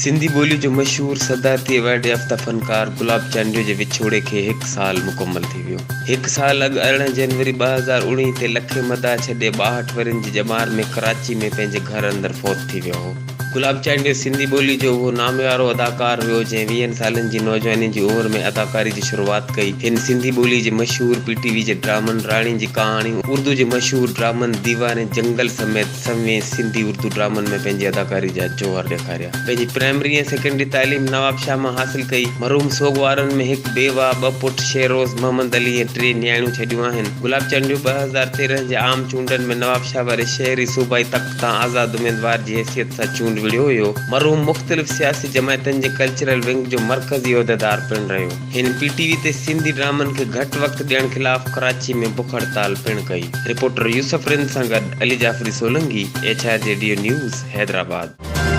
سنڌي ٻولي جو مشهور صدارتي ايوارڊ يافته فنڪار گلاب چانڊيو جي وڇوڙي کي هڪ سال مڪمل ٿي ويو. هڪ سال اڳ 18 جنوري 2019 تي لکين مداح ڇڏي 62 ورهين جي ڄمار ۾ ڪراچي ۾ پنهنجي گهر اندر فوت ٿي ويو هو. گلاب چانڊيو سنڌي ٻولي جو اهو ناميارو اداڪار هيو جنهن ويهن سالن جي نوجواني جي عمر ۾ اداڪاري جي شروعات ڪئي. هن سنڌي ٻولي جي مشهور پي ٽي وي جي ڊرامن راڻي جي ڪهاڻي، اردو جي مشهور ڊرامن ديوار ۽ جنگل سميت سوين سنڌي اردو ڊرامن ۾ پنهنجي اداڪاري جا جوهر ڏيکاريا. پنهنجي پرائمري ۽ سيڪنڊري تعليم نوابشاهه مان حاصل ڪئي. مرحوم سوڳوارن ۾ هڪ بيواهه، ٻه پٽ شهروز محمد علي ۽ ٽي نياڻيون ڇڏيون آهن. گلاب چانڊيو 2013 جي عام چونڊن ۾ نوابشاهه واري شهري صوبائي تڪ تان آزاد اميدوار جي حيثيت سان چونڊ وڙهيو هيو. مرحوم مختلف سياسي جماعتن جي ڪلچرل ونگ جو مرڪزي عهديدار پڻ رهيو. هن پي ٽي وي تي سنڌي ڊرامن کي گهٽ وقت ڏيڻ خلاف ڪراچي ۾ بک هڙتال پڻ ڪئي. رپورٽر يوسف رند سان گڏ Ali Jafri Solangi, H R G D news, Hyderabad.